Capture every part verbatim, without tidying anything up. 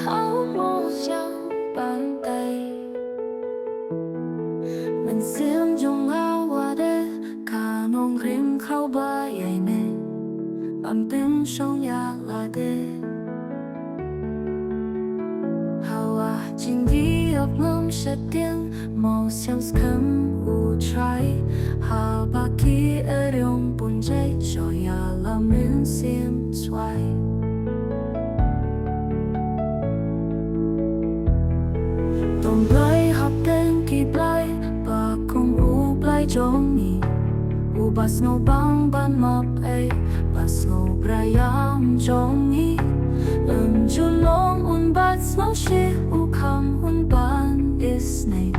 Hau mo jam ban tai. Mynsiem jong nga wa de ka nongrim khau ba ïaineh. Ban pynshong ïa lade. Hawa jingïap ngam shatiang mo siang skhem u trai. Haba ki eriong pun jai sho ïa la mynsiem swai. Don Blai hapdeng ki blai ba kum u Blai jong ngi. Uba sngewbang ban map ei ba sngewbha ïam jong ngi. Em ju long un bat sngewsih u kham un ban isnei.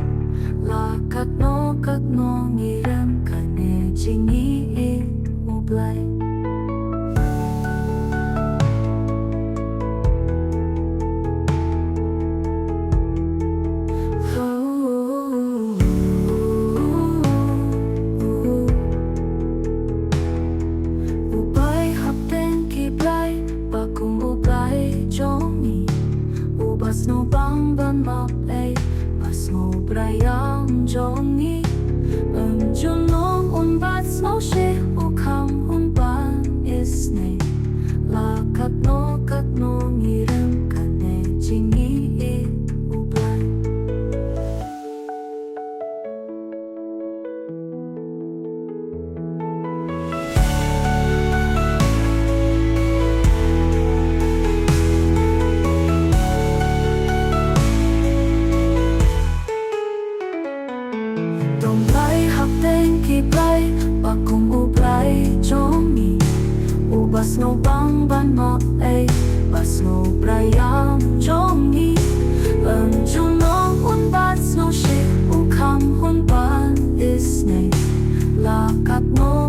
La katno katno ngi rem kane jingïeit u Blai. U Blai hapdeng ki blai ba kum u Blai jong ngi. Uba sngewbang ban map ei ba sngewbha ïam jong ngi. Em ju long un bat sngewsih u kham un ban isnei. La katno katno ngi rem kane jingïeit u Blai. Don Blai hapdeng ki blai ba kum u Blai jong ngi. Uba sngewbang ban map ei ba sngewbha ïam jong ngi. Em ju long un bat sngewsih u kham un ban isnei. La katno